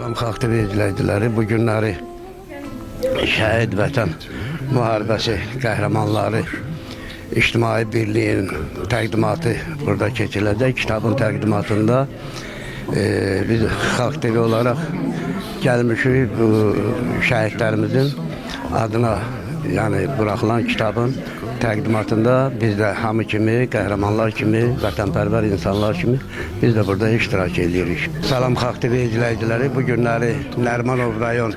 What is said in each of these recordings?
Salam Xalq TV izləyiciləri, bu günləri Şəhid Vətən Müharibəsi qəhrəmanları İctimai Birliyin təqdimatı burada keçiriləcək. Kitabın təqdimatında biz Xalq TV olaraq gəlmişik bu şəhidlərimizin adına, yəni buraxılan kitabın təqdimatında biz də hamı kimi, qəhrəmanlar kimi, vətənpərvər insanlar kimi biz də burada iştirak edirik. Salam Xalq TV izləyiciləri, bu günləri Nərimanov rayon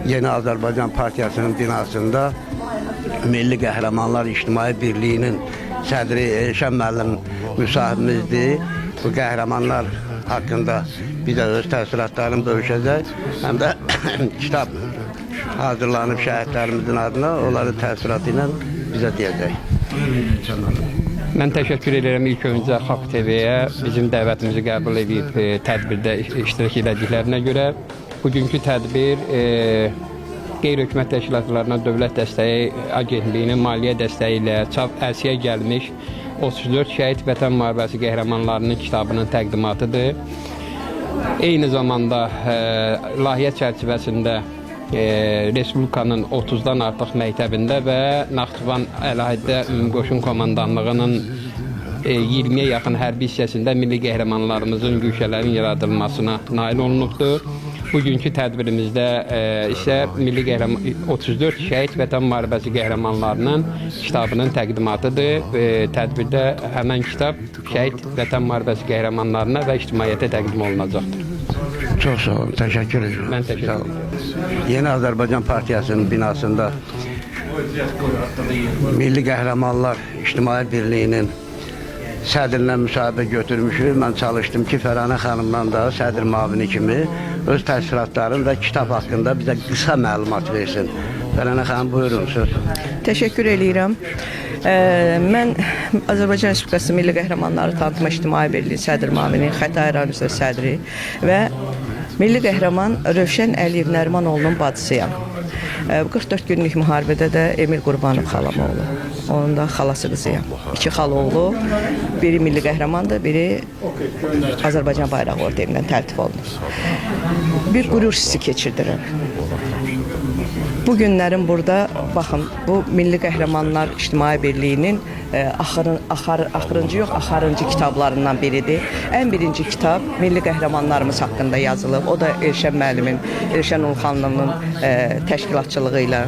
Yeni Azərbaycan Partiyasının binasında Milli Qəhrəmanlar İctimai Birliyinin sədri Elşən müəllim müsahibimizdir. Bu qəhrəmanlar haqqında bizə öz təəssüratlarını bölüşəcək. Həm də kitab hazırlanıb şəhidlərimizin adına, onların təəssüratı ilə bizə deyəcək. Buyurun Elşən müəllim. Mən təşəkkür edirəm ilk öncə Xalq TV-yə bizim dəvətimizi qəbul edib tədbirdə iştirak elədiklərinə görə. Bugünkü tədbir qeyri-hökumət təşkilatlarına Dövlət Dəstəyi Agentliyinin maliyyə dəstəyi ilə çap ərsəyə gəlmiş 34 şəhid vətən müharibəsi qəhrəmanlarının kitabının təqdimatıdır. Eyni zamanda layihə çərçivəsində Respublikanın 30-dan artıq məktəbində və Naxçıvan Əlahiddə Ümumqoşun Komandanlığının 20-yə yaxın hərbi hissəsində milli qəhrəmanlarımızın güşələrinin yaradılmasına nail olunubdur. Bugünkü tədbirimizdə isə milli qəhrəman 34 şəhid vətən müharibəsi qəhrəmanlarının kitabının təqdimatıdır. Tədbirdə həmən kitab şəhid vətən müharibəsi qəhrəmanlarına və ictimaiyyətə təqdim olunacaqdır. Çox sağ olun, təşəkkür edirəm. Mən təşəkkür Sağ olun. Yeni Azərbaycan Partiyasının binasında Milli Qəhrəmanlar İctimai Birliyinin sədrindən müsahibə götürmüşük. Mən çalışdım ki, Fəranə xanımdan da sədr müavini kimi öz təəssüratlarını və kitab haqqında bizə qısa məlumat versin. Fəranə xanım, buyurun söz. Təşəkkür eləyirəm. Mən Azərbaycan Respublikası Milli Qəhrəmanları Tanıtma İctimai Birliyi sədr müavini, Xətai rayon üzrə sədri və Milli Qəhrəman Rövşən Əliyev Nərimanoğlunun bacısıyam. 44 günlük müharibədə də Emil Qurbanov xalam oğlu. Onun da xalası qızıyam. İki xala oğlu, biri milli qəhrəmandır, biri Azərbaycan bayrağı ordenindən təltif olunur. Bir qürur hissi keçirdirəm. Bu günlərin burada baxın, bu Milli Qəhrəmanlar İctimai Birliyinin axırıncı yox, axarıncı kitablarından biridir. Ən birinci kitab milli qəhrəmanlarımız haqqında yazılıb. O da Elşən müəllimin, Elşən Ulxanlının təşkilatçılığı ilə.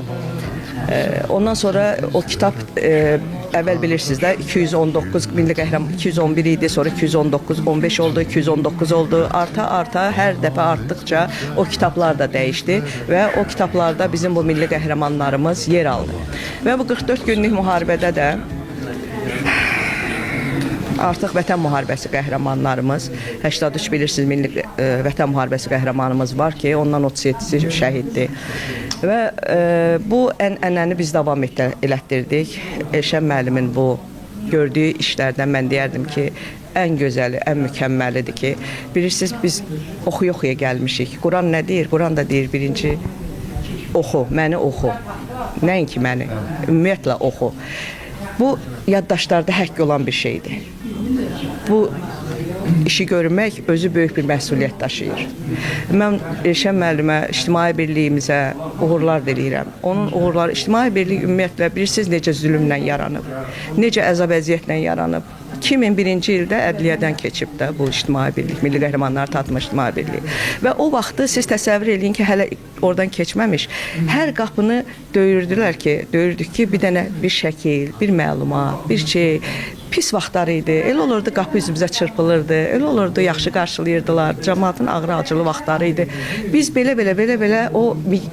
Ondan sonra o kitab əvvəl bilirsiniz də 219 milli qəhrəman 211 idi, sonra 219, 15 oldu, 219 oldu. Arta-arta hər dəfə artdıqca o kitablar da dəyişdi və o kitablarda bizim bu milli qəhrəmanlarımız yer aldı. Və bu 44 günlük müharibədə də artıq Vətən müharibəsi qəhrəmanlarımız 83 bilirsiniz milli Vətən müharibəsi qəhrəmanımız var ki, ondan 37-si şəhiddir. Və bu ənənəni biz davam elətdirdik. Elşən müəllimin bu gördüyü işlərdən mən deyərdim ki, ən gözəli, ən mükəmməlidir ki, bilirsiniz biz oxuya-oxuya gəlmişik. Quran nə deyir? Quran da deyir birinci oxu, məni oxu. Nəinki məni, ümumiyyətlə oxu. Bu yaddaşlarda həkk olan bir şeydir. Bu işi görmək özü böyük bir məsuliyyət daşıyır. Mən Elşən müəllimə, İctimai Birliyimizə uğurlar diləyirəm. Onun uğurları, İctimai Birlik ümumiyyətlə bilirsiniz necə zülmlə yaranıb, necə əzab əziyyətlə yaranıb. 2001-ci ildə ədliyyədən keçib də bu İctimai Birlik, Milli Qəhrəmanlar Tanıtma İctimai Birliyi. Və o vaxtı siz təsəvvür eləyin ki, hələ oradan keçməmiş hər qapını döyürdülər ki, döyürdük ki, bir dənə bir şəkil, bir məlumat, bir şey. Pis vaxtlar idi. Elə olurdu qapı üzümüzə çırpılırdı. Elə olurdu yaxşı qarşılayırdılar. Cəmaatın ağrı acılı vaxtları idi. Biz belə-belə o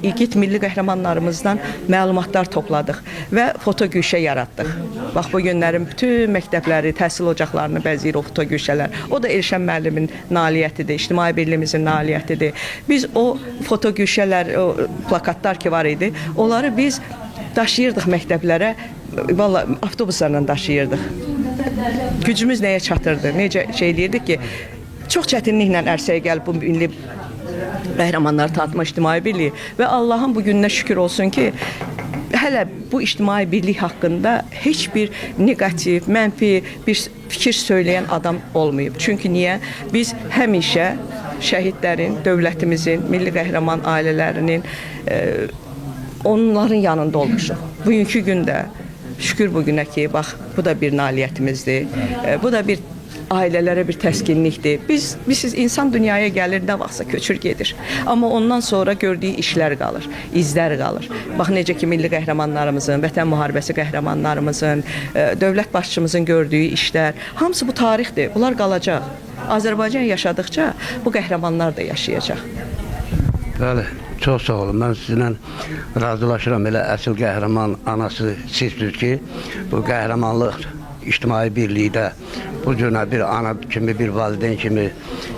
igid milli qəhrəmanlarımızdan məlumatlar topladıq və foto güşə yaratdıq. Bax bu günlərin bütün məktəbləri, təhsil ocaqlarını bəzəyir o foto güşələr. O da Elşən müəllimin nailiyyətidir, İctimai Birliyimizin nailiyyətidir. Biz o foto güşələr, o plakatlar ki var idi, onları biz daşıyırdıq məktəblərə. Vallahi avtobuslarla daşıyırdıq. Gücümüz nəyə çatırdı? Necə şey eləyirdik ki, çox çətinliklə ərsəyə gəlib bu milli Qəhrəmanları Tanıtma İctimai Birliyi və Allahın bu gününə şükür olsun ki, hələ bu ictimai birlik haqqında heç bir neqativ, mənfi bir fikir söyləyən adam olmayıb. Çünki niyə? Biz həmişə şəhidlərin, dövlətimizin, milli qəhrəman ailələrinin onların yanında olmuşuq. Bugünkü gündə şükür bugünə ki, bax bu da bir nailiyyətimizdir. Bu da bir ailələrə bir təskinlikdir. Biz insan dünyaya gəlir, nə vaxtsa köçür gedir. Amma ondan sonra gördüyü işlər qalır, izlər qalır. Bax necə ki milli qəhrəmanlarımızın, vətən müharibəsi qəhrəmanlarımızın, dövlət başçımızın gördüyü işlər, hamısı bu tarixdir. Bunlar qalacaq. Azərbaycan yaşadıkça bu qəhrəmanlar da yaşayacaq. Bəli, çox sağ olun. Mən sizinlə razılaşıram. Elə əsl qəhrəman anası sizsiniz ki, bu qəhrəmanlıq ictimai birlikdə bu cürə bir ana kimi, bir valideyn kimi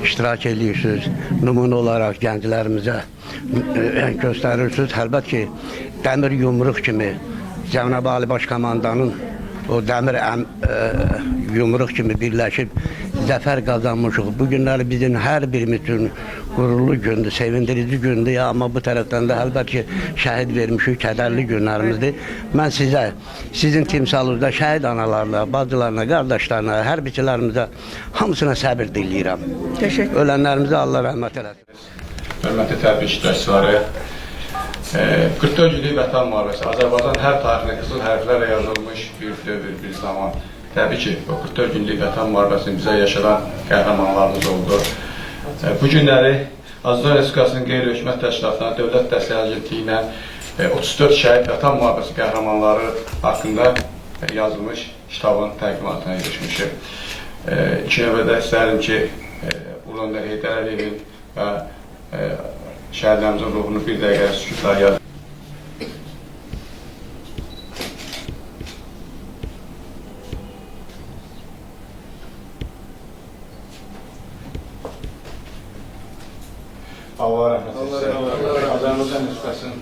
iştirak edirsiniz. Nümunə olaraq gənclərimizə göstərirsiniz. Əlbəttə ki, dəmir yumruq kimi Cənab Ali Baş Komandanın o dəmir yumruq kimi birləşib zəfər qazanmışıq. Bu günləri bizim hər birimiz üçün qürurlu gündür, sevindirici gündür. Amma bu tərəfdən də əlbəttə ki, şəhid vermişik, kədərli günlərimizdir. Mən sizə, sizin timsalınızda şəhid analarına, bacılarına, qardaşlarına, hərbiçilərimizə hamısına səbir diləyirəm. Təşəkkür. Ölənlərimizə Allah rəhmət eləsin. Hörmətli tədbir iştirakçıları, 44 illik Vətən müharibəsi Azərbaycan hərb tarixində qızıl hərflərlə yazılmış bir dövr, bir zaman. Təbii ki, o 44 günlük Vətən müharibəsini bizə yaşadan qəhrəmanlarımız oldu. Bu günləri Azərbaycan Respublikasının qeyri-hökumət təşkilatlarına, Dövlət Dəstəyi Agentliyi ilə 34 şəhid Vətən müharibəsi qəhrəmanları haqqında yazılmış kitabın təqdimatına yığışmışıq. İlk növbədə istərdim ki, Ulu Öndər Heydər Əliyevin və şəhidlərimizin ruhunu bir dəqiqə sükutla yad. Allah rəhmət etsin. Azərbaycan Respublikasının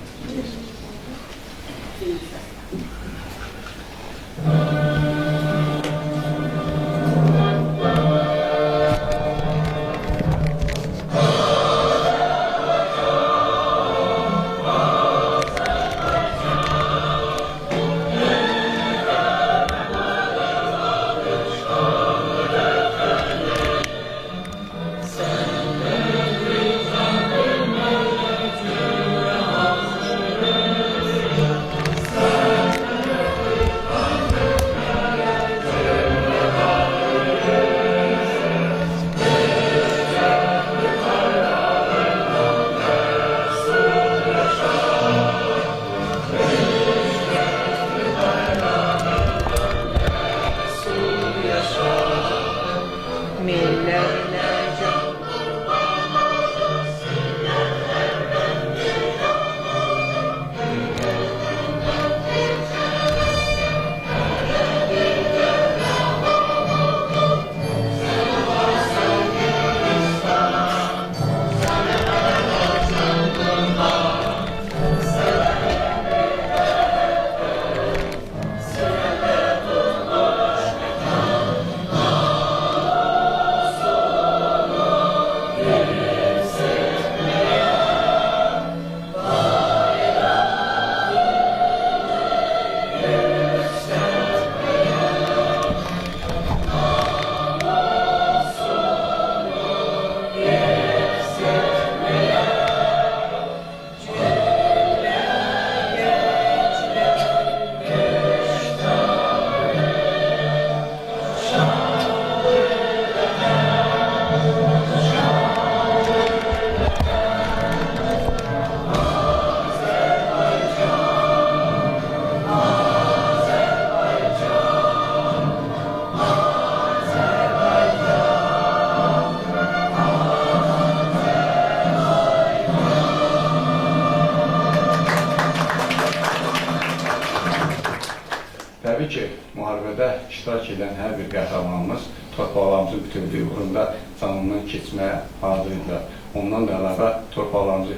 Təbii ki, müharibədə iştirak edən hər bir qəhrəmanımız torpaqlarımızın bütövlüyü uğrunda canından keçməyə hazır idilər. Ondan da əlavə torpaqlarımızı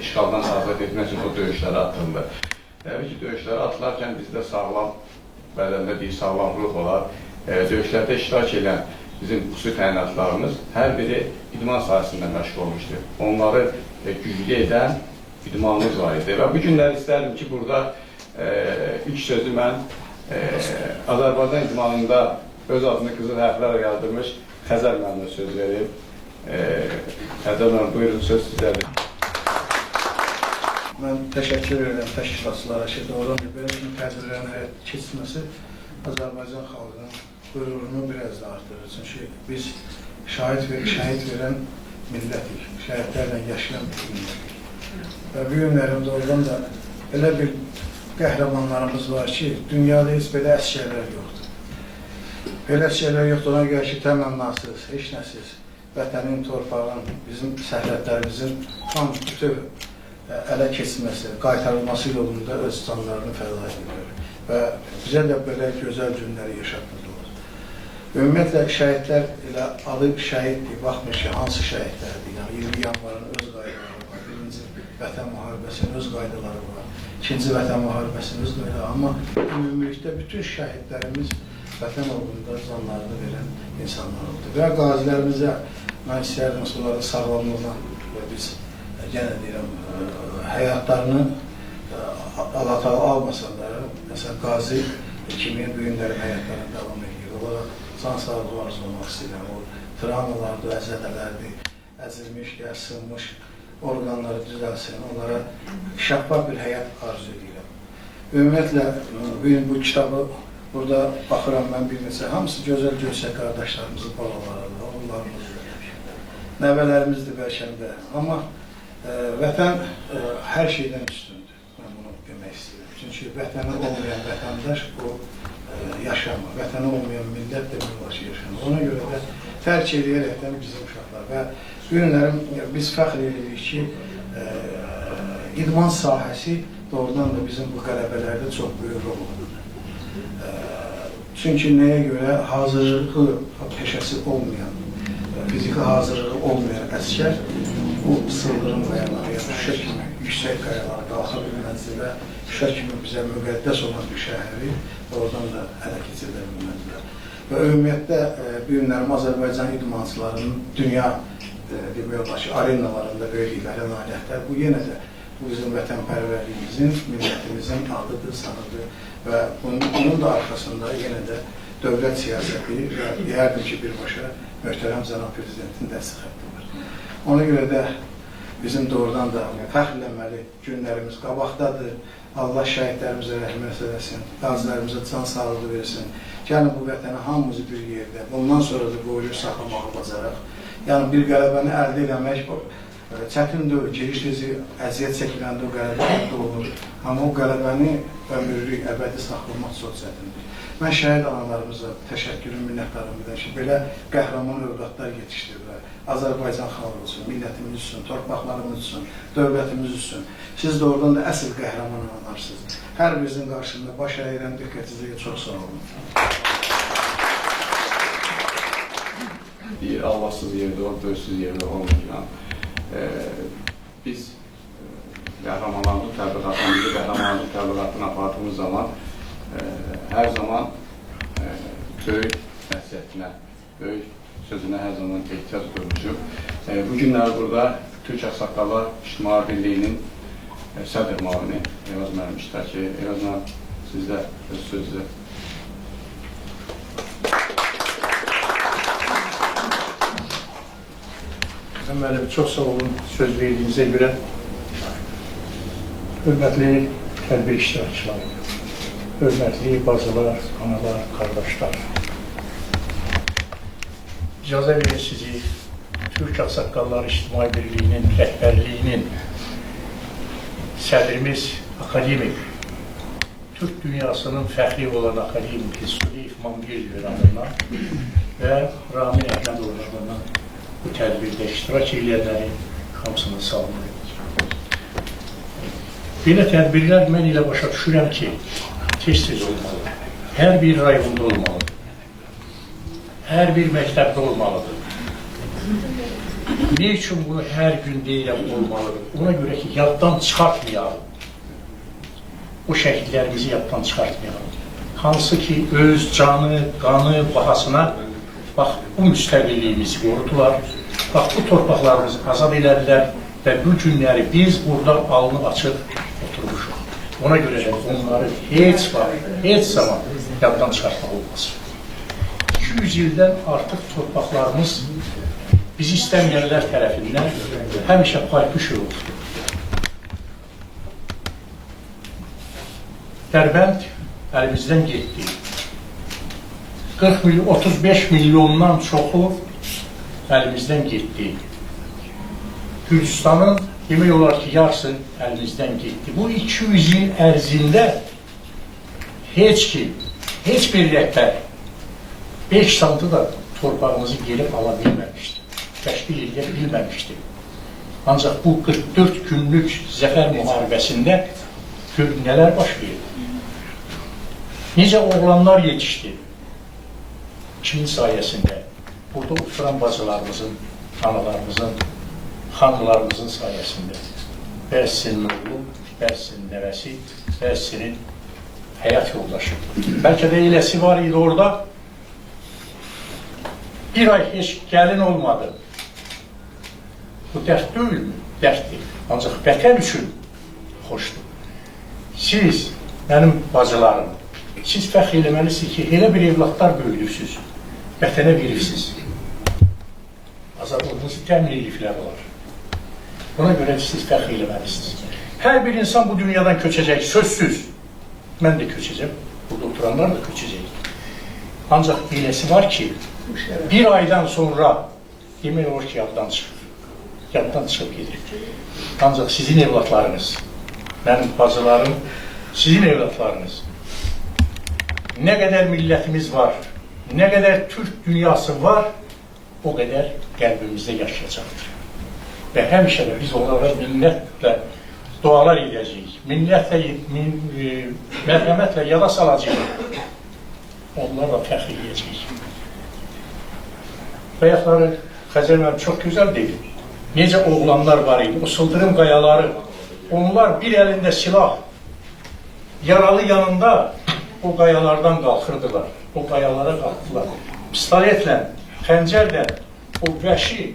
işğaldan azad etmək üçün o döyüşlərə atıldı. Təbii ki, döyüşlərə atılarkən bizdə sağlam bədəndə bir sağlam ruh olar. Döyüşlərdə iştirak edən bizim xüsusi təyinatlarımız hər biri idman sahəsində məşğul olmuşdur. Onları güclü edən idmanımız var idi. Və bu günləri istərdim ki, burada ilk sözü mən Azərbaycan idmanında öz adını qızıl hərflərlə yazdırmış Xəzər müəllimə söz verim. Sərcar müəllim, buyurun, söz sizədir. Mən təşəkkür edirəm təşkilatçılara ki, doğrudan da belə kimi tədbirlərin həyata keçirilməsi Azərbaycan xalqının qürurunu biraz da artırır. Çünki biz şəhid verən millətik, şəhidlərlə yaşayan bir millətik. Və bu günlərim doğrudan da elə bir qəhrəmanlarımız var ki, dünyada heç belə əsgərlər yoxdur. Belə əsgərlər yoxdur, ona görə ki, təmənnasız, heç nəsiz, vətənin, torpağın, bizim sərhədlərimizin tam bütöv ələ keçməsi, qaytarılması yolunda öz canlarını fəda edirlər. Və bizə də belə gözəl günləri yaşatdırdılar. Ümumiyyətlə, şəhidlər elə adı şəhiddir, baxmır ki, hansı şəhidlərdir. Yəni, 20 yanvarın öz qaydaları var, birinci Vətən müharibəsinin öz qaydaları var, ikinci Vətən müharibəsinin öz qaydaları var. Amma ümumilikdə bütün şəhidlərimiz vətən uğrunda canlarını verən insanlar oldu. Və qazilərimizə mən istəyərdim onların sağlamlığına və biz yenə deyirəm, həyatlarını Allah Teala almasa da, məsələn, qazi kimi bu günlərin həyatlarını davam edir. Onlara can sağlığı arzu olmaq istəyirəm. O travmalardır, əzələlərdir, əzilmiş, sınmış orqanları düzəlsin, onlara şəffaf bir həyat arzu edirəm. Ümumiyyətlə, bugün bu kitabı burada baxıram mən bir neçə, hamısı gözəl gözəl qardaşlarımızın balalarıdır, oğullarımızdır, nəvələrimizdir bəlkə də. Amma vətən hər şeydən üstündür, mən bunu demək istəyirəm. Çünki vətəni olmayan vətəndaş o yaşamır, vətəni olmayan millət demək olar ki, yaşamır. Ona görə də tərk eləyərəkdən bizim uşaqlar və günlərim biz fəxr edirik ki, idman sahəsi doğrudan da bizim bu qələbələrdə çox böyük rol oynadı. Çünki nəyə görə hazırlığı peşəsi olmayan, fiziki hazırlığı olmayan əsgər bu sıldırım qayaları, yəni Şuşa kimi yüksək qayalara qalxa bilməzdi və Şuşa kimi bizə müqəddəs olan bir şəhəri oradan da ələ keçirdə bilməzdilər. Və ümumiyyətlə, bu günlərim Azərbaycan idmançılarının dünya demək olar ki, arenalarında verdikləri nailiyyətlər, bu yenə də bu bizim vətənpərvərliyimizin, millətimizin adıdır, sanıdır və bunun da arxasında yenə də dövlət siyasəti və deyərdim ki, birbaşa möhtərəm cənab prezidentin dəstək xətti var. Ona görə də bizim doğrudan da fəxrlənməli günlərimiz qabaqdadır. Allah şəhidlərimizə rəhmət eləsin, qazilərimizə can sağlığı versin. Gəlin bu vətəni hamımızı bir yerdə, bundan sonra da qoruyub saxlamağı bacaraq. Yəni bir qələbəni əldə eləmək çətin deyil, giriş tezi əziyyət çəkiləndə o qələbə əldə olunur. Amma o qələbəni ömürlük, əbədi saxlamaq çox çətindir. Mən şəhid analarımıza təşəkkürüm, minnətdarım edirəm ki, belə qəhrəman övladlar yetişdirdilər. Azərbaycan xalqı üçün, millətimiz üçün, torpaqlarımız üçün, dövlətimiz üçün. Siz də oradan da əsl qəhrəman analarsınız. Hər birinizin qarşısında baş əyirəm, diqqətinizə çox sağ olun. Bir Allahsız yerdə olub, dövsüz yerdə olmayacaq. Biz qəhrəmanlarımızın təbliğatını, milli qəhrəmanlarımızın təbliğatını apardığımız zaman hər zaman böyük nəsihətinə, böyük sözünə hər zaman ehtiyac duymuşuq. Bu günlər burada Türk Ağsaqqallar İctimai Birliyinin sədr müavini Eyvaz müəllim iştirak edir. Eyvaz müəllim, sizdə öz sözü. Müəllim, çox sağ olun söz verdiyinizə görə. Hörmətli tədbir iştirakçıları, hörmətli bacılar, analar, qardaşlar. İcazə verin sizi Türk Ağsaqqallar İctimai Birliyinin rəhbərliyinin sədrimiz akademik, Türk dünyasının fəxri olan akademik Suleyev Mangirdir adından və Ramin Əhmədov adından bu tədbirdə iştirak edənləri hamısını salamlayıram. Belə tədbirlər mən elə başa düşürəm ki, tez-tez olmalıdır. Hər bir rayonda olmalıdır. Hər bir məktəbdə olmalıdır. Ne üçün bunu hər gün deyirəm olmalıdır? Ona görə ki, yaddan çıxartmayalım. O şəhidlərimizi yaddan çıxartmayalım. Hansı ki, öz canı, qanı bahasına bax, bu müstəqilliyimizi qorudular, bax, bu torpaqlarımızı azad elədilər və bu günləri biz burada alnı açıq oturmuşuq. Ona görə də onları heç vaxt, heç zaman yaddan çıxartmaq olmaz. 200 ildən artıq torpaqlarımız Bizi istəməyənlər tərəfindən həmişə paypuş olubdur. Dərbənd əlimizdən getdi. 35 milyondan çoxu əlimizdən getdi. Gürcüstanın demək olar ki, yarısı əlimizdən getdi. Bu 200 il ərzində heç kim, heç bir rəhbər 5 santı da torpağımızı geri ala bilməmişdi, təşkil edə bilməmişdi. Ancaq bu 44 günlük zəfər müharibəsində gör nələr baş verdi. Necə oğlanlar yetişdi? Kimin sayəsində? Burada oturan bacılarımızın, analarımızın, xanımlarımızın sayəsində. Bəzisinin oğlu, bəzisinin nəvəsi, bəzisinin həyat yoldaşı. Bəlkə də eləsi var idi orada. Bir ay heç gəlin olmadı. Bu dərd deyilmi? Dərddir. Ancaq vətən üçün xoşdur. Siz, mənim bacılarım, siz fəxr eləməlisiniz ki, elə bir evladlar böyüdürsünüz, vətənə verirsiniz. Azadlığınızı təmin ediblər olar. Buna görə siz fəxr eləməlisiniz. Hər bir insan bu dünyadan köçəcək, sözsüz. Mən də köçəcəm, burada oturanlar da köçəcək. Ancaq eləsi var ki, bir aydan sonra demək olur ki, yaddan çıxır. Yaddan çıxıb gedir. Ancaq sizin evladlarınız, mənim bacılarım, sizin evladlarınız. Nə qədər millətimiz var, nə qədər Türk dünyası var, o qədər qəlbimizdə yaşayacaqdır. Və həmişə də biz onlara minnətlə dualar edəcəyik, minnətlə, mərhəmətlə yada salacağıq, onlarla fəxr edəcəyik. Bayaqları Xəzər müəllim çox gözəl dedi. Necə oğlanlar var idi, o sıldırım qayaları, onlar bir əlində silah, yaralı yanında o qayalardan qalxırdılar, o qayalara qalxdılar. Pistoletlə, xəncərlə o vəhşi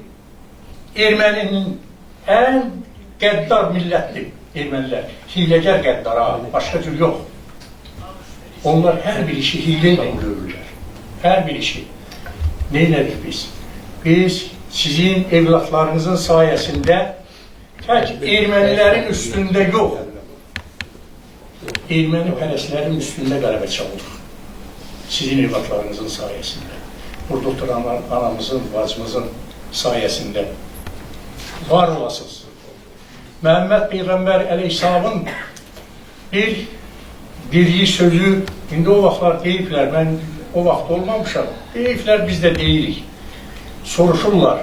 erməninin ən qəddar millətdir ermənilər. Hiləgər qəddar, başqa cür yox. Onlar hər bir işi hilə ilə görürlər. Hər bir işi. Nə elədik biz? Biz sizin evlatlarınızın sayəsində tək ermənilərin üstündə yox, erməni pərəslərin üstündə qələbə çaldıq. Sizin evlatlarınızın sayəsində. Burada oturanlar anamızın, bacımızın sayəsində. Var olasınız. Məhəmməd Peyğəmbər əleyhissalamın bir dediyi sözü, indi o vaxtlar deyiblər, mən o vaxt olmamışam, deyiblər, biz də deyirik. Soruşurlar,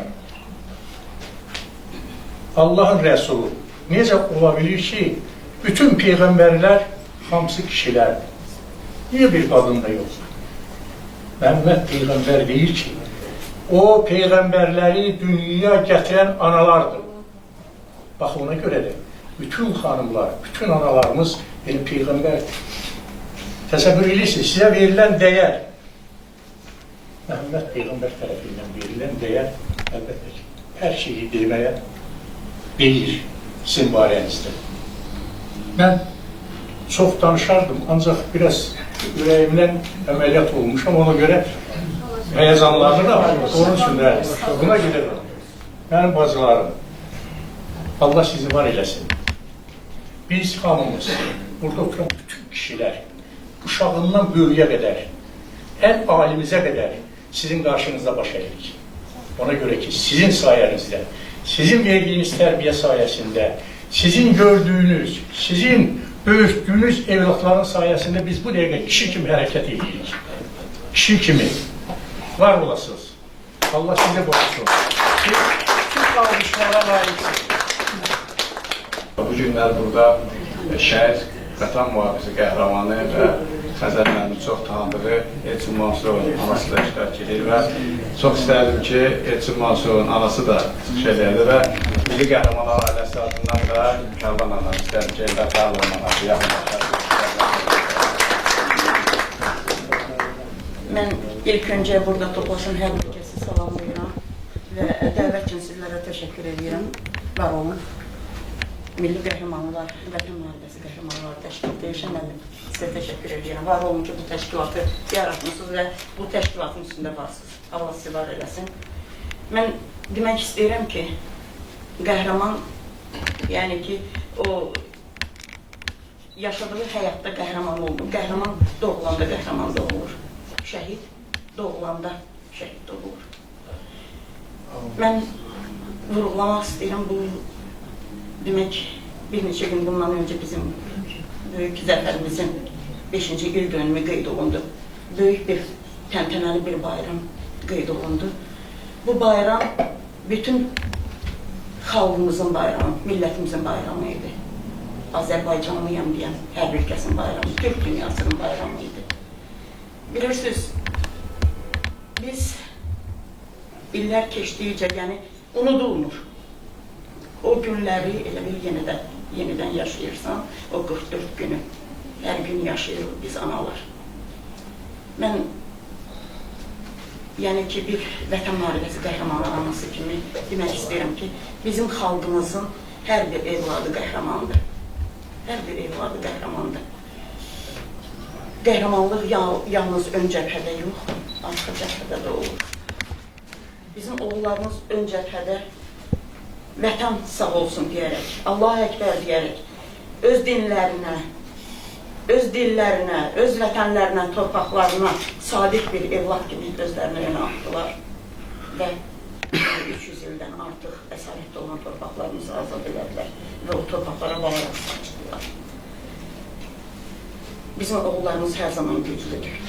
Allahın Rəsulu, necə ola bilir ki, bütün peyğəmbərlər hamısı kişilərdir? Niyə bir qadın da yox? Məhəmməd Peyğəmbər deyir ki, o peyğəmbərləri dünyaya gətirən analardır. Bax, ona görə də bütün xanımlar, bütün analarımız elə peyğəmbərdir. Təsəvvür edirsiniz, sizə verilən dəyər, Məhəmməd Peyğəmbər tərəfindən verilən dəyər, əlbəttə ki, hər şeyi deməyə deyir sizin barənizdə. Mən çox danışardım, ancaq biraz ürəyimdən əməliyyat olmuşam, ona görə həyəcanlanıram, onun üçün də buna görə də mənim bacılarım, Allah sizi var eləsin. Biz hamımız, burada oturan bütün kişilər, uşağından böyüyə qədər, ən alimizə qədər sizin qarşınızda baş əyirik. Ona görə ki, sizin sayənizdə, sizin verdiyiniz tərbiyə sayəsində, sizin gördüyünüz, sizin böyütdüyünüz evlatların sayəsində biz bu dəqiqə kişi kimi hərəkət edirik. Kişi kimi. Var olasınız. Allah sizi qorusun. Siz bütün alqışlara layiqsiniz. Bu günlər burada şəhid Vətən müharibəsi qəhrəmanı və Xəzər müəllimin çox tanıdığı Elçin Mansurovun anası da iştirak edir və çox istərdim ki, Elçin Mansurovun anası da çıxış eləyədi və Milli Qəhrəmanlar ailəsi adından da Kərvan anam istərdim ki, Eldar Xəlilovun anası yaxınlaşar. Mən ilk öncə burada toplaşan hər bir kəsi salamlayıram və dəvət üçün sizlərə təşəkkür edirəm. Var olun. Milli Qəhrəmanlar, Vətən Müharibəsi Qəhrəmanları Təşkilatı Elşən müəllim, sizə təşəkkür edirəm. Var olun ki, bu təşkilatı yaratmısınız və bu təşkilatın üstündə varsınız. Allah sizi var eləsin. Mən demək istəyirəm ki, qəhrəman, yəni ki, o yaşadığı həyatda qəhrəman olmur. Qəhrəman doğulanda qəhrəman doğulur. Şəhid doğulanda şəhid doğulur. Mən vurğulamaq istəyirəm bu, demək, bir neçə gün bundan öncə bizim böyük zəfərimizin 5-ci il dönümü qeyd olundu. Böyük bir təntənəli bir bayram qeyd olundu. Bu bayram bütün xalqımızın bayramı, millətimizin bayramı idi. Azərbaycanlıyam deyən hər bir kəsin bayramı, Türk dünyasının bayramı idi. Bilirsiniz, biz illər keçdikcə, yəni unudulmur. O günləri elə bil yenidən yaşayırsan, o 44 günü. Hər gün yaşayırıq biz analar. Mən, yəni ki, bir vətən müharibəsi qəhrəmanı anası kimi demək istəyirəm ki, bizim xalqımızın hər bir evladı qəhrəmandır. Hər bir evladı qəhrəmandır. Qəhrəmanlıq yalnız ön cəbhədə yox, arxa cəbhədə də olur. Bizim oğullarımız ön cəbhədə vətən sağ olsun deyərək, Allah Əkbər deyərək, öz dinlərinə, öz dillərinə, öz vətənlərinə, torpaqlarına sadiq bir evlad kimi özlərini önə atdılar və 300 ildən artıq əsarətdə olan torpaqlarımızı azad elədilər və o torpaqlara bayraq saçdılar. Bizim oğullarımız hər zaman güclüdür.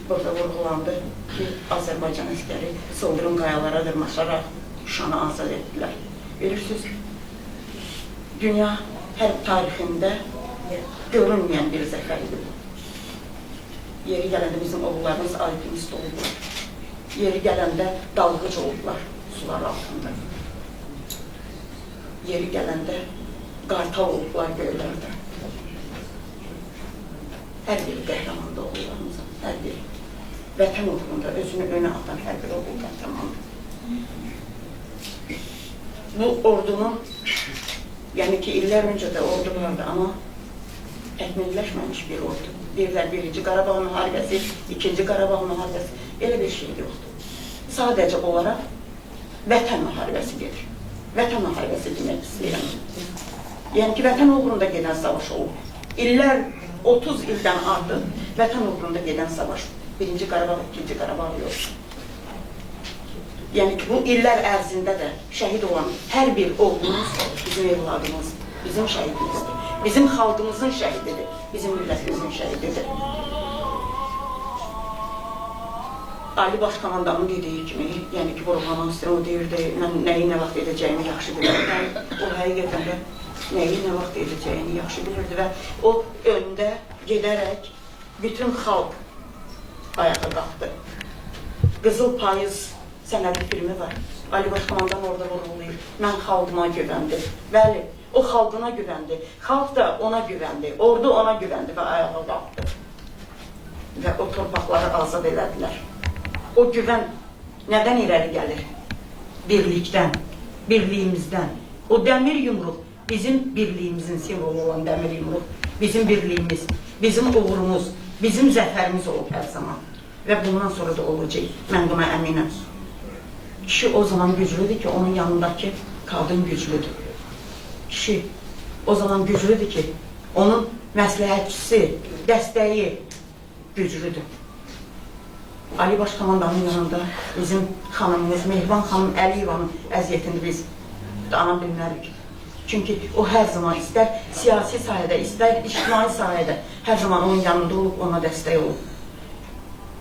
Burada vurğulandı ki, Azərbaycan əskəri sıldırım qayalara dırmaşaraq Şuşanı azad etdilər. Bilirsiniz, dünya hərb tarixində görünməyən bir zəfər idi bu. Yeri gələndə bizim oğullarımız alpinist oldular. Yeri gələndə dalğıc oldular sular altında. Yeri gələndə qartal oldular göylərdə. Hər biri qəhrəmandır oğullarımızın, hər biri. Vətən uğrunda özünü önə atan hər bir oğul qəhrəmandır. Bu ordunun, yəni ki, illər öncə də ordu vardı, amma təkmilləşməmiş bir ordu. Deyirlər, birinci Qarabağ müharibəsi, ikinci Qarabağ müharibəsi, elə bir şey yoxdur. Sadəcə olaraq vətən müharibəsi gedir. Vətən müharibəsi demək istəyirəm. Yəni ki, vətən uğrunda gedən savaş olub. İllər, 30 ildən artıq vətən uğrunda gedən savaş. Birinci Qarabağ, ikinci Qarabağ yox. Yəni ki, bu illər ərzində də şəhid olan hər bir oğlumuz bizim evladımız, bizim şəhidimizdir. Bizim xalqımızın şəhididir, bizim millətimizin şəhididir. Ali Baş Komandanın dediyi kimi, yəni ki, vurğulamaq istəyirəm, o deyirdi, mən nəyi nə vaxt edəcəyimi yaxşı bilirdim. O həqiqətən də nəyi nə vaxt edəcəyini yaxşı bilirdi və o öndə gedərək bütün xalq ayağa qalxdı. Qızıl Payız sənədi filmi var. Ali Baş Komandan orada vurğulayır. Mən xalqıma güvəndim. Bəli, o xalqına güvəndi. Xalq da ona güvəndi. Ordu ona güvəndi və ayağa qalxdı. Və o torpaqları azad elədilər. O güvən nədən irəli gəlir? Birlikdən, birliyimizdən. O dəmir yumruq, bizim birliyimizin simvolu olan dəmir yumruq, bizim birliyimiz, bizim uğurumuz, bizim zəfərimiz olub hər zaman. Və bundan sonra da olacaq. Mən buna əminəm. Kişi o zaman güclüdür ki, onun yanındakı qadın güclüdür. Kişi o zaman güclüdür ki, onun məsləhətçisi, dəstəyi güclüdür. Ali Baş Komandanın yanında bizim xanımımız, Mehriban xanım Əliyevanın əziyyətini biz dana bilmərik. Çünki o hər zaman istər siyasi sahədə, istər ictimai sahədə hər zaman onun yanında olub, ona dəstək olub.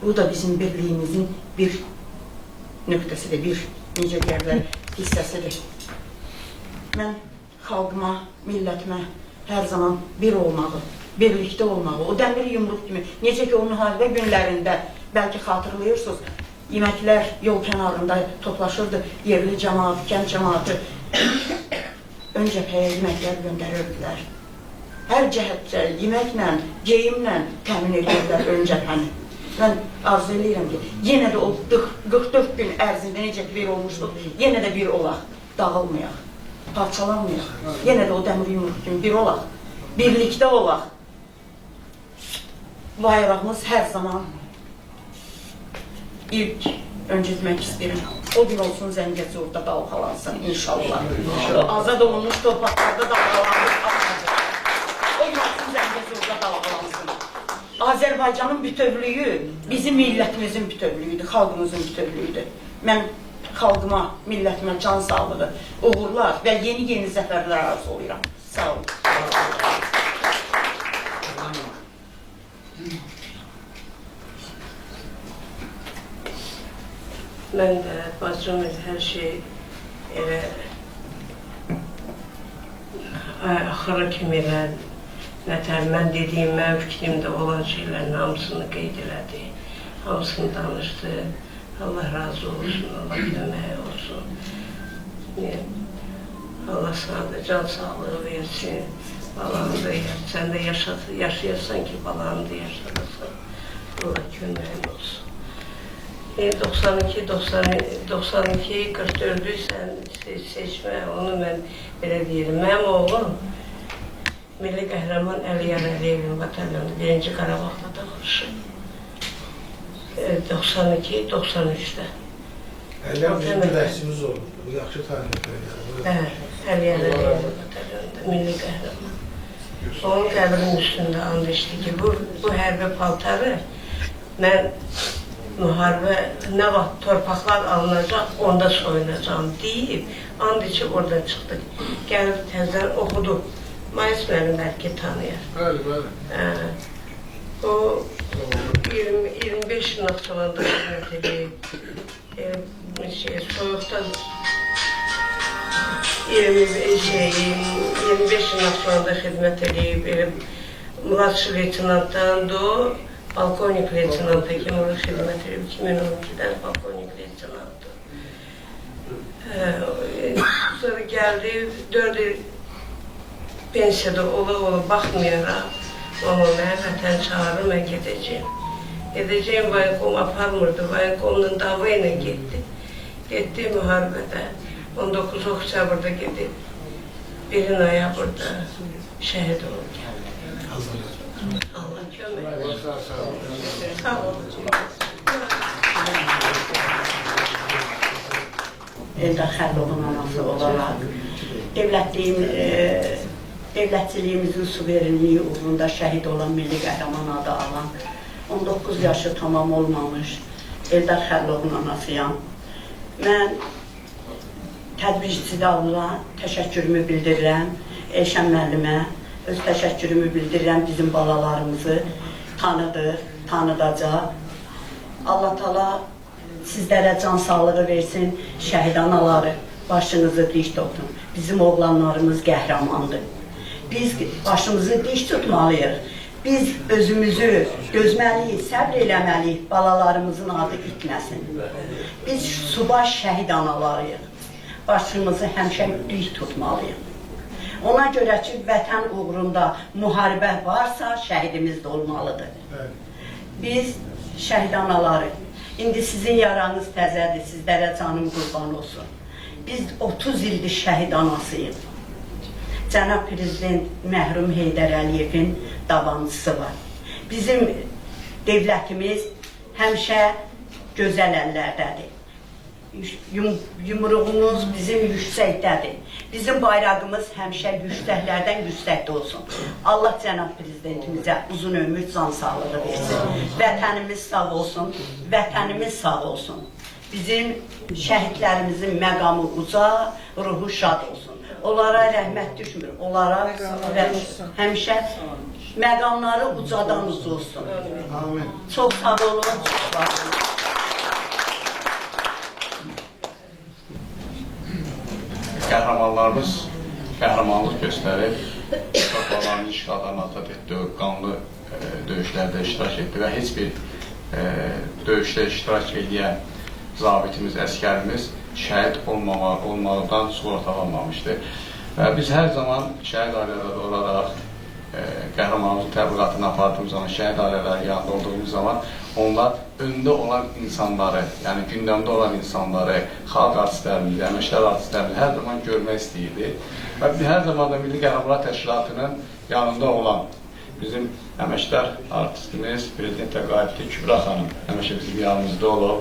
Bu da bizim birliyimizin bir nöqtəsidir, bir, necə deyərlər, hissəsidir. Mən xalqıma, millətimə hər zaman bir olmağı, birlikdə olmağı, o dəmir yumruq kimi, necə ki o müharibə günlərində, bəlkə xatırlayırsınız, yeməklər yol kənarında toplaşırdı, yerli cəmaat, kənd cəmaatı ön cəbhəyə yeməklər göndərirdilər. Hər cəhətcə yeməklə, geyimlə təmin edirdilər ön cəbhəni. Mən arzu eləyirəm ki, yenə də o 44 gün ərzində necə bir olmuşduq, yenə də bir olaq, dağılmayaq, parçalanmayaq. Yenə də o dəmir yumruq kimi bir olaq, birlikdə olaq. Bayrağımız hər zaman ilk öncə demək istəyirəm. O gün olsun Zəngəzurda dalğalansın inşallah. O azad olunmuş torpaqlarda dalğalansın. O gün olsun Zəngəzurda dalğalansın. Azərbaycanın bütövlüyü bizim millətimizin bütövlüyüdür, xalqımızın bütövlüyüdür. Mən xalqıma, millətimə can sağlığı, uğurlar və yeni-yeni zəfərlər arzulayıram. Sağ olun. Mən də bacım hər şey elə axıra kimi elə nətər mən dediyim, mənim fikrimdə olan şeylərin hamısını qeyd elədi, hamısını danışdı. Allah razı olsun, Allah köməyi olsun. Allah sana da can sağlığı versin, balanı da, sən də yaşayasan ki, balanı da yaşadasan. Allah köməyin olsun. 92, 92, 44-ü sən seçmə, onu mən belə deyirəm. Mənim oğlum Milli Qəhrəman Əliyar Əliyevin batalyonu 1-ci Qarabağda dağılışıb. 92, 93-də. Əliyar bizim güləşçimiz oldu. Bu yaxşı tanıyır. Bəli, Əliyar Əliyevin batalyonunda Milli Qəhrəman. Onun qəbrinin üstündə and içdi ki, bu hərbi paltarı mən müharibə nə vaxt torpaqlar alınacaq, onda soyunacağam deyib, and içib oradan çıxdıq. Gəlib təzədən oxudu. Mayıs müəllim bəlkə tanıyır. Bəli, bəli. O 25 il Naxçıvanda xidmət edib. Soyuqda 25 il Naxçıvanda xidmət edib. Mladşı leytenantdan da o, polkovnik leytenanta kimi orada xidmət edib. 2012-dən polkovnik leytenantdır. Sonra gəldi, 4 il pensiyada ola-ola baxmayaraq, mama mənə vətən çağırır, mən gedəcəyim. Gedəcəyim, voyenkom aparmırdı, voyenkomla dava ilə getdi. Getdi müharibədə, 19 oktyabrda gedib, 1 noyabrda şəhid olub gəldi. Allah kömək olsun. Sağ olun. Eldar Xəlilovun anası olaraq devlətçiliyimizin suverenliyi uğrunda şəhid olan milli qəhrəman adı alan 19 yaşı tamam olmamış Eldar Xəlilovun anasıyam. Mən tədbirçilərə təşəkkürümü bildirirəm, Elşən müəllimə öz təşəkkürümü bildirirəm, bizim balalarımızı tanıdır, tanıdacaq. Allah Teala sizlərə can sağlığı versin, şəhid anaları başınızı dik tutun. Bizim oğlanlarımız qəhrəmandır. Biz başımızı dik tutmalıyıq. Biz özümüzü dözməliyik, səbr eləməliyik, balalarımızın adı itməsin. Biz subay şəhid analarıyıq. Başımızı həmişə dik tutmalıyıq. Ona görə ki, vətən uğrunda müharibə varsa, şəhidimiz də olmalıdır. Biz şəhid anaları, indi sizin yaranız təzədir, sizlərə canım qurban olsun. Biz 30 ildir şəhid anasıyıq. Cənab Prezident mərhum Heydər Əliyevin davamçısı var. Bizim devlətimiz həmişə gözəl əllərdədir. Yumruğumuz bizim yüksəkdədir. Bizim bayrağımız həmişə yüksəklərdən yüksəkdə olsun. Allah cənab Prezidentimizə uzun ömür, can sağlığı versin. Vətənimiz sağ olsun, vətənimiz sağ olsun. Bizim şəhidlərimizin məqamı uca, ruhu şad olsun. Onlara rəhmət düşmür, onlara həmişə məqamları ucadan uca olsun. Amin. Çox sağ olun, çox var olun. Qəhrəmanlarımız qəhrəmanlıq göstərib, torpaqlarını işğaldan azad etdi, qanlı döyüşlərdə iştirak etdi və heç bir döyüşdə iştirak edən zabitimiz, əskərimiz şəhid olmaqdan sığortalanmamışdı. Və biz hər zaman şəhid ailələri olaraq qəhrəmanımızın təbliğatını apardığımız zaman, şəhid ailələrinin yanında olduğumuz zaman onlar öndə olan insanları, yəni gündəmdə olan insanları, xalq artistlərimizi, əməkdar artistlərimizi hər zaman görmək istəyirdi. Və hər zaman da Milli Qəhrəmanlar Təşkilatının yanında olan bizim əməkdar artistimiz, Prezident təqaüdlü Kübra xanım həmişə bizim yanımızda olub.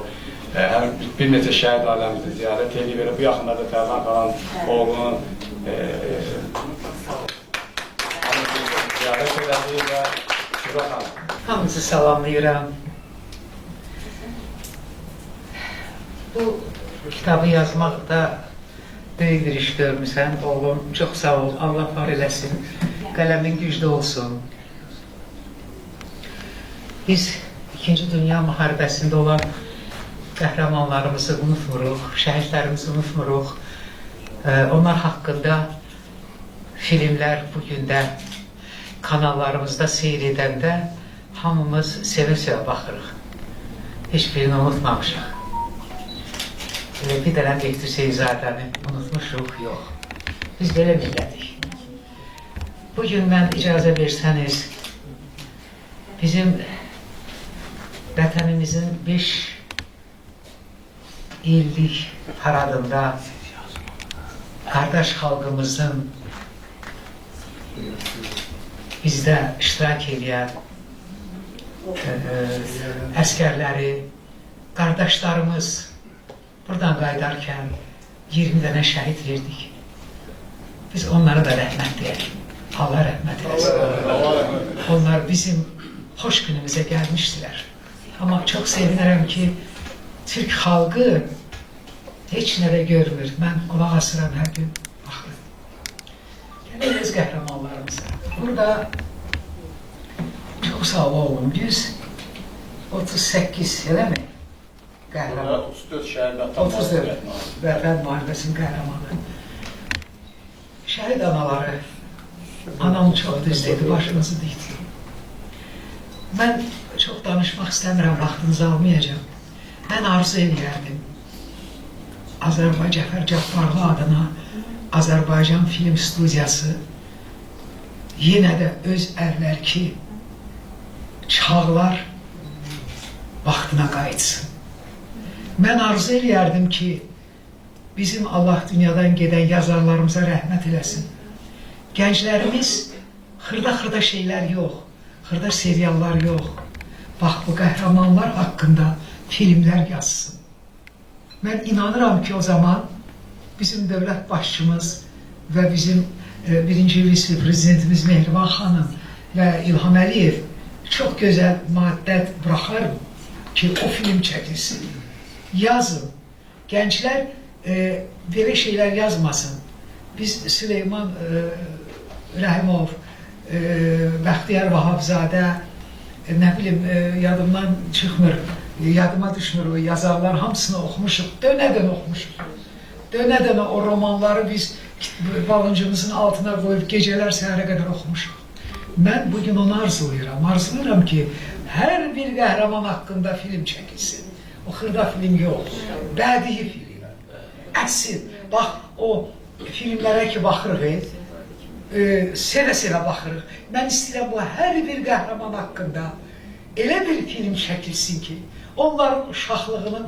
Həm bir neçə şəhid ailəmizi ziyarət edib, elə bu yaxınlarda Tərlan xanım oğlunun ziyarət elədi və Kübra xanım. Hamınızı salamlayıram. Bu kitabı yazmaqda böyük bir iş görmüsən, oğlum. Çox sağ ol, Allah var eləsin. Qələmin güclü olsun. Biz İkinci Dünya Müharibəsində olan qəhrəmanlarımızı unutmuruq, şəhidlərimizi unutmuruq. Onlar haqqında filmlər bugün də kanallarımızda seyr edəndə hamımız sevə-sevə baxırıq. Heç birini unutmamışıq. Elə bir dənə Mehdi Seyzadəni unutmuşuq, yox. Biz belə millətik. Bugün mən icazə versəniz, bizim vətənimizin 5 illik paradında qardaş xalqımızın bizdə iştirak edən əskərləri, qardaşlarımız buradan qayıdarkən 20 dənə şəhid verdik. Biz onlara da rəhmət deyək. Allah rəhmət eləsin. Onlar bizim xoş günümüzə gəlmişdilər. Amma çox sevinirəm ki, Türk xalqı heç nə də görmür. Mən qulaq asıram hər gün. Baxın. Gələk öz qəhrəmanlarımıza. Burada çox sağ ol oğlum. 138, elə mi? Qəhrəman. 34 şəhid vətən 34 vətən müharibəsinin qəhrəmanı. Şəhid anaları. Anam çox düz dedi, başınızı dik tutun. Mən çox danışmaq istəmirəm, vaxtınızı almayacağam. Mən arzu eləyərdim. Azərbaycan Cəfər Cabbarlı adına Azərbaycan Film Studiyası yenə də öz əvvəlki çağlar vaxtına qayıtsın. Mən arzu eləyərdim ki, bizim Allah dünyadan gedən yazarlarımıza rəhmət eləsin. Gənclərimiz xırda-xırda şeylər yox, xırda seriallar yox. Bax, bu qəhrəmanlar haqqında filmlər yazsın. Mən inanıram ki, o zaman bizim dövlət başçımız və bizim birinci vice-prezidentimiz Mehriban xanım və İlham Əliyev çox gözəl maddə buraxar ki, o film çəkilsin. Yazın. Gənclər belə şeylər yazmasın. Biz Süleyman Rəhimov, Bəxtiyar Vahabzadə, nə bilim, yadımdan çıxmır, yadıma düşmür o yazarlar, hamısını oxumuşuq, dönə-dönə oxumuşuq. Dönə-dönə o romanları biz balıncımızın altına qoyub gecələr səhərə qədər oxumuşuq. Mən bugün onu arzulayıram. Arzulayıram ki, hər bir qəhrəman haqqında film çəkilsin. O xırda film yox, bədii film. Əsil, bax o filmlərə ki baxırıq, sevə-sevə baxırıq. Mən istəyirəm bu hər bir qəhrəman haqqında elə bir film çəkilsin ki, onların uşaqlığını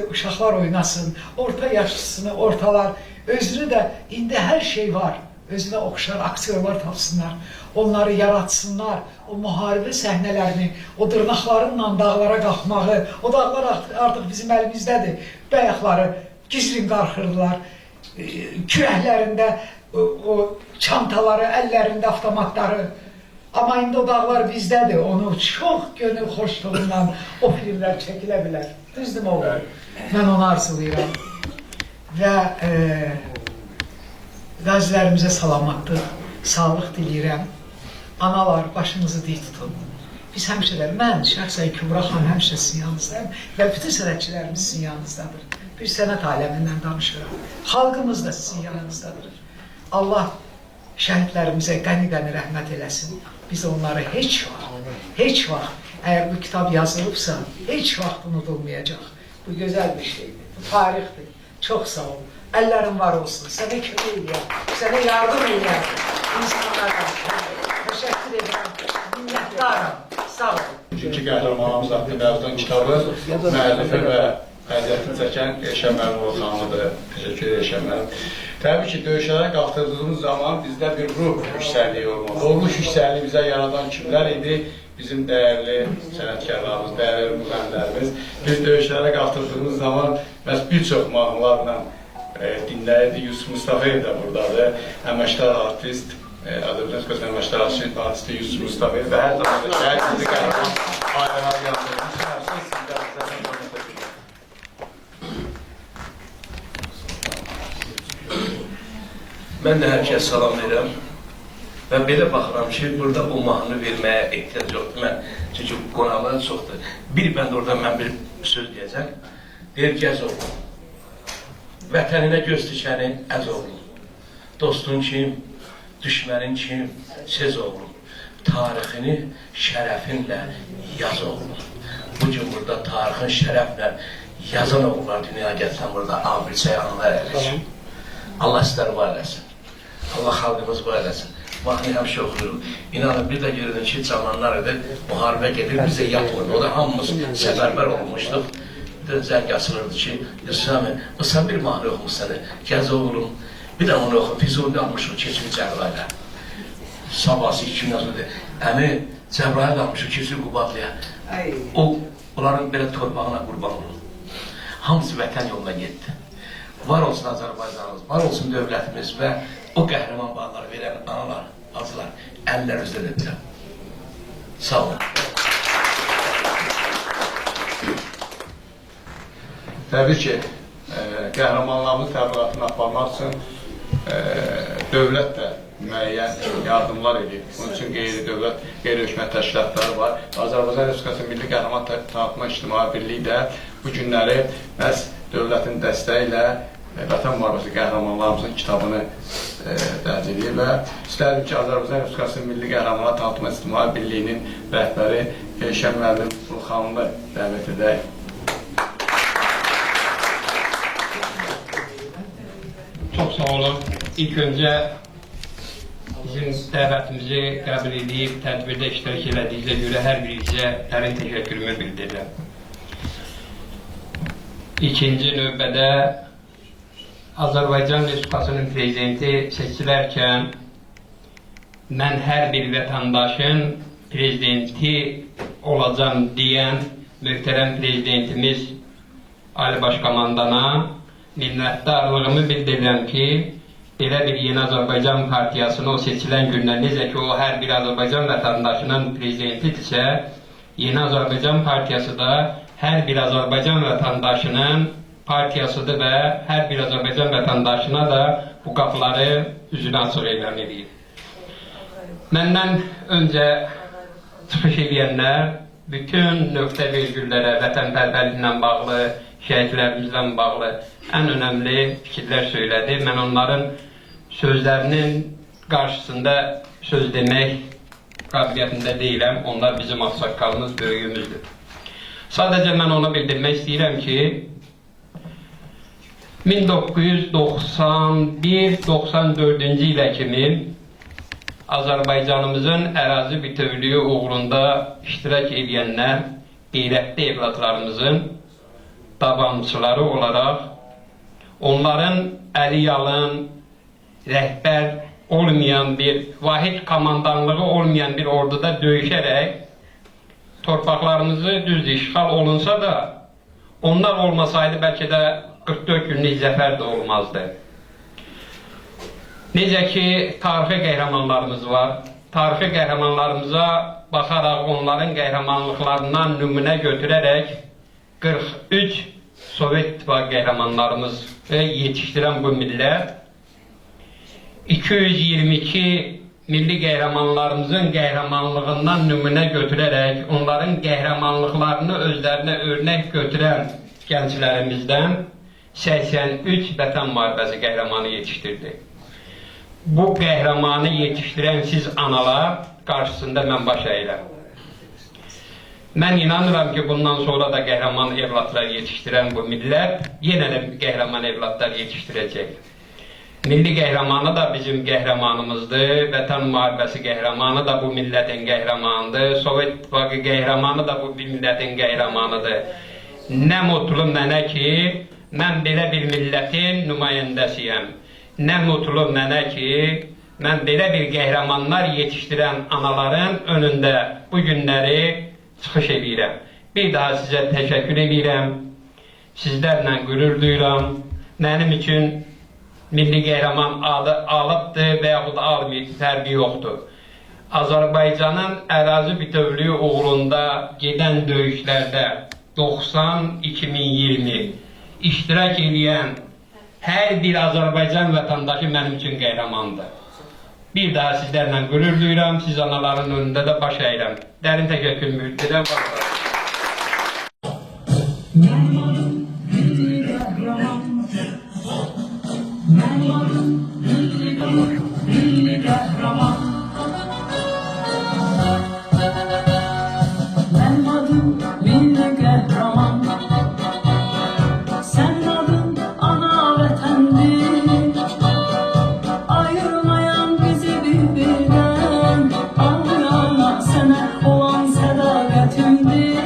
uşaqlar oynasın, orta yaşlısını ortalar, özünü də indi hər şey var, özünə oxşar aktyorlar tapsınlar, onları yaratsınlar, o müharibə səhnələrini, o dırnaqlarınla dağlara qalxmağı, o dağlar artıq bizim əlimizdədir, bəyaqları gizlin qalxırdılar, kürəklərində o çantaları, əllərində avtomatları. Amma indi o dağlar bizdədir, onu çox gönül xoşluğundan o filmlər çəkilə bilər. Düzdür mü oğlum? Mən onu arzulayıram. Və qazilərimizə salamatlıq, sağlıq diləyirəm. Analar, başınızı dik tutun. Biz həmişə də, mən şəxsən Kübra xanım həmişə sizin yanınızdayım və bütün sənətçilərimiz sizin yanınızdadır. Bir sənət aləmindən danışıram. Xalqımız da sizin yanınızdadır. Allah şəhidlərimizə qəni-qəni rəhmət eləsin. Biz onları heç vaxt, əgər bu kitab yazılıbsa, heç vaxt unudulmayacaq. Bu gözəl bir şeydir, bu tarixdir. Çox sağ ol. Əllərin var olsun. Sənə kömək eləyəm, sənə yardım eləyəm. İnsanlara təşəkkür edirəm, minnətdaram. Sağ ol. Bugünkü qəhrəmanımız haqqında yazılan kitabı müəllifi və əziyyətini çəkən Elşən Məmmədova xanımıdır. Təşəkkür edirəm Elşən müəllim. Təbii ki, döyüşlərə qalxdırdığımız zaman bizdə bir ruh yüksəkliyi olmalı. O ruh yüksəkliyi bizə yaradan kimlər idi? Bizim dəyərli sənətkarlarımız, dəyərli müğənnilərimiz biz döyüşlərə qatıldığımız zaman məhz bir çox mahnılarla dinləyirdi. Yusuf Mustafayev də buradadır. Əməkdar artist, Azərbaycan Respublikasının əməkdar artisti Yusuf Mustafayev və hər zaman da şəhid milli qəhrəman ailələr yanında. Mən də hər kəs salam verirəm və belə baxıram ki, burada o mahnını verməyə ehtiyac yoxdur. Mən, çünki qonaqlar çoxdur. Bir bənd orada mən bir söz deyəcəm. Deyir, gəz oğlum, vətəninə göz dikənin əz oğlum, dostun kim, düşmənin kim, sez oğlum, tarixini şərəfinlə yaz oğlum. Bugün burada tarixin şərəflə yazan oğullar dünyaya gətirən burada Ambilçəyi analar eləsin. Allah sizləri var eləsin. Allah xalqımız var eləsin. Mahnı həmişə oxuyuruq. İnanın, bir də görürüm ki, cavanlar idi, müharibə gedir, bizə yatmırdı. O da hamımız səfərbər olmuşduq. Bir də zəng açılırdı ki, Yusuf əmi, sən bir mahnı oxumuşsan, gəz oğlum, bir də onu oxu, Füzuli almışıq, keçir Cəbrayıla. Sabahsı 2 gündən sonra dedi, əmi, Cəbrayıl almışıq, keçir Qubadlıya. O, onların belə torpağına qurban olun. Hamısı vətən yoluna getdi. Var olsun Azərbaycanımız, var olsun dövlətimiz və o qəhrəman bağları verən analar, bacılar, əllər üzrə öpürəm. Sağ olun. Təbii ki, qəhrəmanlarımızın təbliğatını aparmaq üçün dövlət də müəyyən yardımlar edir. Bunun üçün qeyri-dövlət, qeyri-hökumət təşkilatları var. Azərbaycan Respublikası Milli Qəhrəman Tanıtma İctimai Birliyi də bu günləri məhz dövlətin dəstəyi ilə Vətən Müharibəsi qəhrəmanlarımızın kitabını dərc edir və istərdim ki, Azərbaycan Respublikası Milli Qəhrəmanlar Tanıtma İctimai Birliyinin rəhbəri Elşən müəllim Burxanlı dəvət edək. Çox sağ olun. İlk öncə bizim dəvətimizi qəbul edib, tədbirdə iştirak elədiyinizə görə hər birinizə dərin təşəkkürümü bildirirəm. İkinci növbədə Azərbaycan Respublikasının prezidenti seçilərkən mən hər bir vətəndaşın prezidenti olacam deyən möhtərəm prezidentimiz Ali Başkomandana minnətdarlığımı bildirirəm ki, belə bir Yeni Azərbaycan Partiyasını o seçilən gündən, necə ki o hər bir Azərbaycan vətəndaşının prezidentidirsə, Yeni Azərbaycan Partiyası da hər bir Azərbaycan vətəndaşının partiyasıdır və hər bir Azərbaycan vətəndaşına da bu qapıları üzünü açıq elan edir. Məndən öncə çıxış edənlər bütün nöqtə vergüllərə, vətənpərvərliklə bağlı, şəhidlərimizlə bağlı ən önəmli fikirlər söylədi. Mən onların sözlərinin qarşısında söz demək qabiliyyətində deyiləm. Onlar bizim ağsaqqalımız, böyüyümüzdür. Sadəcə mən ona bildirmək istəyirəm ki, 1991-94-cü ilə kimi Azərbaycanımızın ərazi bütövlüyü uğrunda iştirak edənlər qeyrətli evladlarımızın davamçıları olaraq onların əli yalın, rəhbər olmayan bir, vahid komandanlığı olmayan bir orduda döyüşərək torpaqlarımızı düz işğal olunsa da onlar olmasaydı bəlkə də 44 günlük zəfər də olmazdı. Necə ki, tarixi qəhrəmanlarımız var. Tarixi qəhrəmanlarımıza baxaraq, onların qəhrəmanlıqlarından nümunə götürərək 43 Sovet İttifaqı qəhrəmanlarımızı yetişdirən bu millət, 222 milli qəhrəmanlarımızın qəhrəmanlığından nümunə götürərək, onların qəhrəmanlıqlarını özlərinə örnək götürən gənclərimizdən 83 Vətən Müharibəsi qəhrəmanı yetişdirdi. Bu qəhrəmanı yetişdirən siz analar qarşısında mən baş əyirəm. Mən inanıram ki, bundan sonra da qəhrəman evladlar yetişdirən bu millət yenə də qəhrəman evladlar yetişdirəcək. Milli qəhrəmanı da bizim qəhrəmanımızdır, Vətən Müharibəsi qəhrəmanı da bu millətin qəhrəmanıdır, Sovet İttifaqı qəhrəmanı da bu millətin qəhrəmanıdır. Nə mutlu mənə ki, mən belə bir millətin nümayəndəsiyəm. Nə mutlu mənə ki, Mən belə bir qəhrəmanlar yetişdirən anaların önündə bu günləri çıxış eləyirəm. Bir daha sizə təşəkkür eləyirəm. Sizlərlə qürur duyuram. Mənim üçün milli qəhrəman adı alıbdır və yaxud almayıb, fərqi yoxdur. Azərbaycanın ərazi bütövlüyü uğrunda gedən döyüşlərdə 90-2020 iştirak eləyən hər bir Azərbaycan vətəndaşı mənim üçün qəhrəmandır. Bir daha sizlərlə qürur duyuram, siz anaların önündə də baş əyirəm. Dərin təşəkkür edirəm. Mənim adım milli qəhrəman, sənin adın ana vətəndir. Ayırmayan bizi bir-birdən, ay ana sənə olan sədaqətimdir.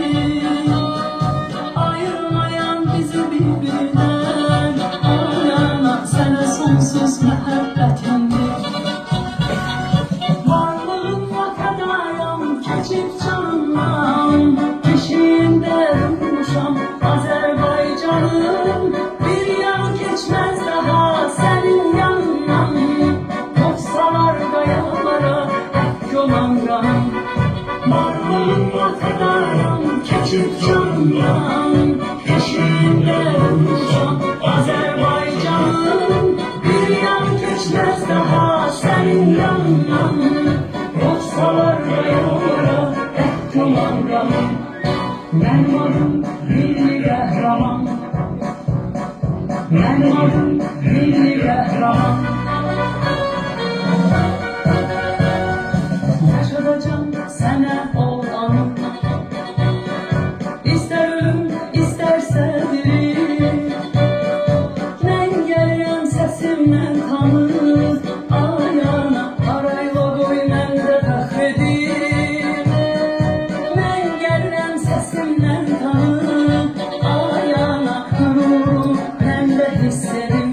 Ayırmayan bizi bir-birdən, ay ana sənə sonsuz məhəbbətimdir. Varlığınla fədayam, keçib canımdan, keşiyində durmuşam Azərbaycanım. Bir yan keçməz daha sənin yanından, qopsalar qayalara həkk olan qanım. Varlığınla fədayam, keçib canımdan, keşiyində durmuşam Azərbaycanım. Bir yan keçməz daha sənin yanından, qopsalar qayalara həkk olan qanım. Mənim adım milli qəhrəman, mənim adım milli qəhrəman. Yaşadacam sənə olanı, İstər ölüm, istərsə diri. Mən gəlirəm səsimlə tanı, ay ana, arayla qoy mən də fəxr edim. Mən gəlirəm səsimlə tanı, ay ana, qürurumu mən də hiss edim.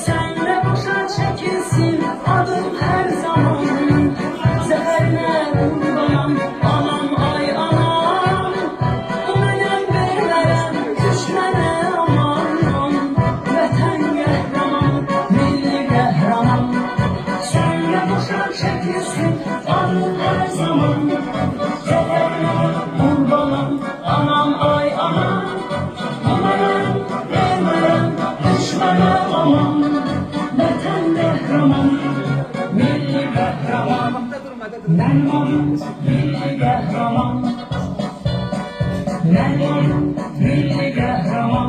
Sənlə boşa çəkilsin adım hər zaman, zəfərinə qurbanam, anam ay anam. Mənəm vermərəm düşmənə aman, vətən qəhrəmanı, milli qəhrəman. Sənlə boşa çəkilsin adım hər zaman, zəfərinə qurbanam, anam ay anam. Mənəm vermərəm düşmənə aman, vətən qəhrəmanı, milli qəhrəman. Mənim adım milli qəhrəman, mənim adım milli qəhrəman,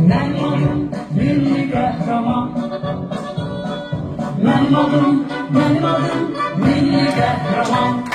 mənim adım milli qəhrəman. Mənim adım milli qəhrəman.